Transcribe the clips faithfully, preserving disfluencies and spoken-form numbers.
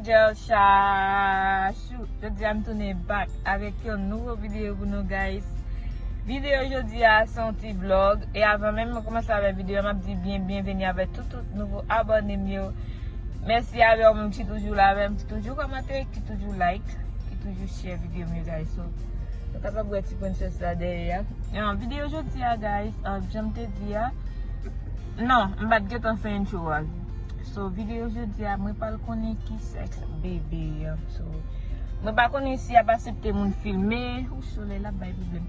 Angel Chachou. Jodi a m tounen back avèk yon nouvo videyo pou nou, guys. Videyo jodi a se yon ti vlog. E avan menm mwen kòmanse avèk videyo a, m ap di byen byenveni avèk tout, tout nouvo abòne m yo. Mèsi avè w menm ki toujou la avè m, ki toujou kòmante, ki toujou like, ki toujou share videyo m yo, guys. So, nou kapab wè ti princess la dèyè a. Yon videyo jodi a, guys, um, jan m te di a. Non, m pa t gentan fè intro a. So, videyo jodi a, mwen pral konnen ki sèks bebe an. So, mwen pa konnen si y ap aksepte moun filme. Ou, solèy la bay pwoblèm.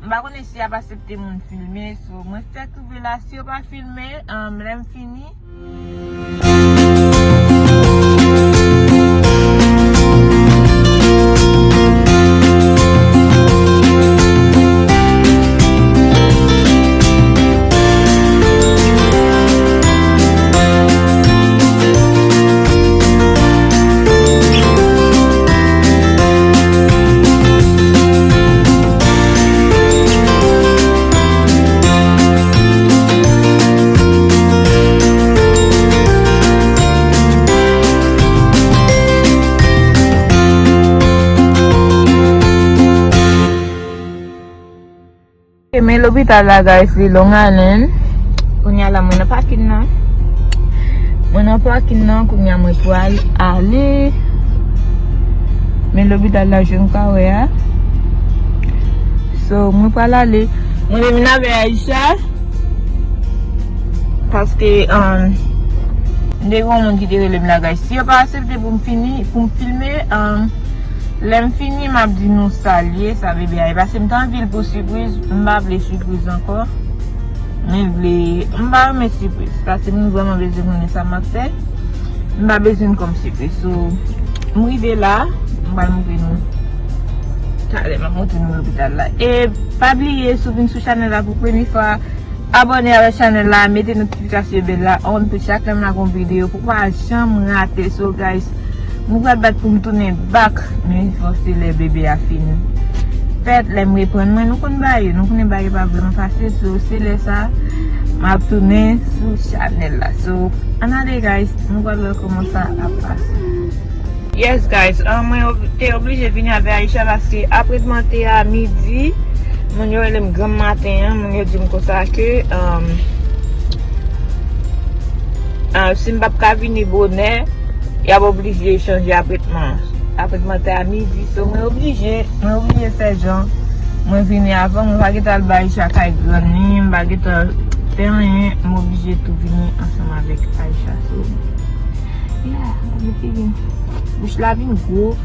M pa konnen si y ap aksepte moun filme. So, mwen fèk rive la. Si yo pa filme, um, lè m fini, Men lopital la, guys, li Long Island. Kounye a la, mwen nan pakin nan. Mwen nan pakin nan, kounye a mwen pral ale. Men lopital la, jan nou ka wè a. So, mwen pral ale. Mwen te vin avè Aisha. Paske, um, m te gen yon moun ki te rele m la, guys. Si yo pa aksepte pou m fini, pou m filme, um, lè m fini, m ap di nou sa l ye, sa bebe a ye. Paske m t anvi l pou sipriz, m pa vle sipriz ankò. Men vle, m pa renmen sipriz. Paske moun vrèman bezwen konnen sa m ap fè. M pa bezwen l kòm sipriz. So, m rive la, m pral montre nou. Talè, m ap montre nou lopital la. E pa bliye, si w vin sou chanèl la pou premye fwa, abòne avèk chanèl la, mete notifikasyon bèl la on pou chak lè m lage yon videyo pou w pa janm rate. So, guys, mwen pral bat pou m tounen back, men fò se lè bebe a fin fèt, lè m reprann mwen, nou konn bagay yo, nou konnen bagay yo pa vrèman fasil. So, se lè sa, m ap tounen sou chanèl la. So, ann ale, guys, nou pral wè kòman sa ap pase. Yes, guys, um, mwen ob- te oblije vini avè Aisha paske apretman te a midi. Moun yo rele m granm maten an, moun yo di m konsa ke, um, uh, si m p ap ka vini bonè, y ap oblije chanje apretman. Apretman te a midi, so mwen oblije, mwen oblije fè jan mwen vini avan, mwen pa gentan al ba Aisha kay grann li, m pa gentan fè anyen, m oblije tou vini ansanm avèk Aisha. So, yeah, gade figi m. Bouch la vin gwo.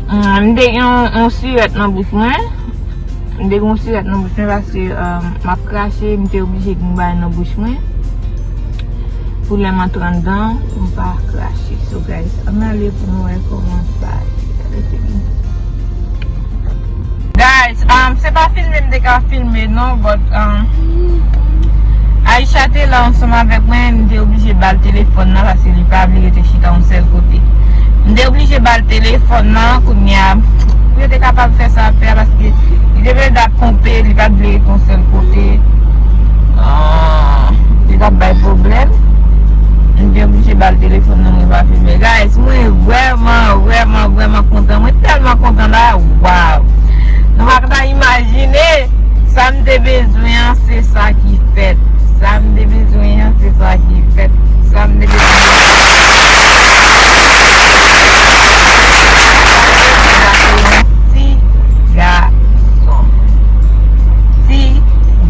Mm, m te gen yon, yon sirèt nan bouch mwen. M te gen yon sirèt nan bouch mwen paske, um, m ap krache, m te oblije gen bagay nan bouch mwen. Pou lè m antre anndan, pou m pa krache. So, guys, ann ale pou nou wè kòman sa ye. Gade figi m. Guys, um, se pa filme m te ka filme non, but, um, Aisha te la ansanm avèk mwen, m te oblije ba l telefòn nan paske li pa vle rete chita yon sèl kote. M te oblije ba l telefòn nan, kounye a, pou yo te kapab fè sa ap fè a, paske li te vle ap ponpe, li pa t vle rete yon sèl kote. Ah, li t ap bay pwoblèm. M te oblije ba l telefòn nan, mwen pa filme. Guys, mwen vrèman, vrèman, vrèman kontan. Mwen tèlman kontan la, waw. Nou pa ka imajine sa m te bezwen an, se sa ki fèt. Sa m te bezwen an, se sa ki fèt. Sa m te bezwen an, ti gason. Ti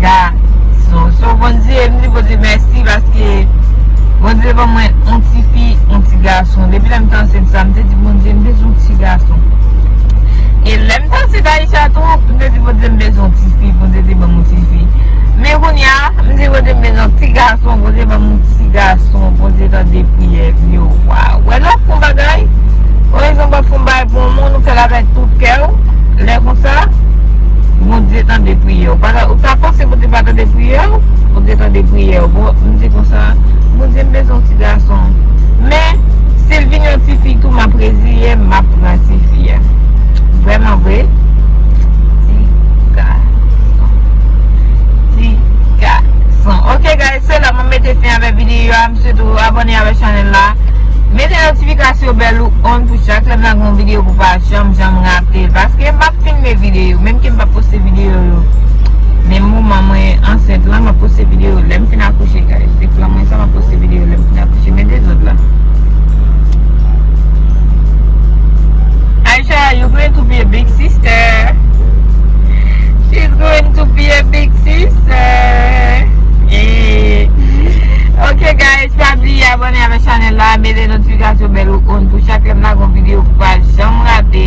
gason. So, Bondye, m di Bondye mèsi paske Bondye ban mwen yon ti fi, yon ti gason. Depi lè m te ansent sa, m te di Bondye, m bezwen yon ti gason. E lè m te ansent Aisha tou, m te di Bondye, m bezwen yon ti fi, Bondye te ban m yon ti fi. Men kounye a, m di Bondye, m bezwen yon ti gason, Bondye ban m yon ti gason, Bondye tande priyè m yo. Waw. Wè lè w ap fè yon bagay, pa egzanp, w ap fè yon bagay pou yon moun, ou fè l avèk tout kè w, lè konsa, Bondye tande priyè w. Ou pa ta, ou ta panse Bondye pa tande priyè w, Bondye tande priyè w. Bon, m di konsa, Bondye, m bezwen yon ti gason. Men, si l vin yon ti fi tou, m ap reziye m, m ap pran ti fi a. Vrèman vre. Ti gason. Ti gason. Ok, guys, se la mwen mete fen avèk videyo a. M swete w abòne avèk chanèl la. Mete notifikasyon bèl ou on pou chak lè m lage yon videyo pou pa janm, janm rate l. Paske m ap filme videyo, menm ke m pa poste videyo yo. Menm moman mwen ansent lan, m ap poste videyo lè m fin akouche, guys. Se plan mwen sa, m ap poste videyo lè m fin akouche. Men dezòd la. Aisha, you going to be a big sister. She's going to be a big sister. Eh. Ok, guys, pa bliye abòne avèk chanèl la, mete notifikasyon bèl ou on pou chak lè m lage yon videyo pou pa janm rate.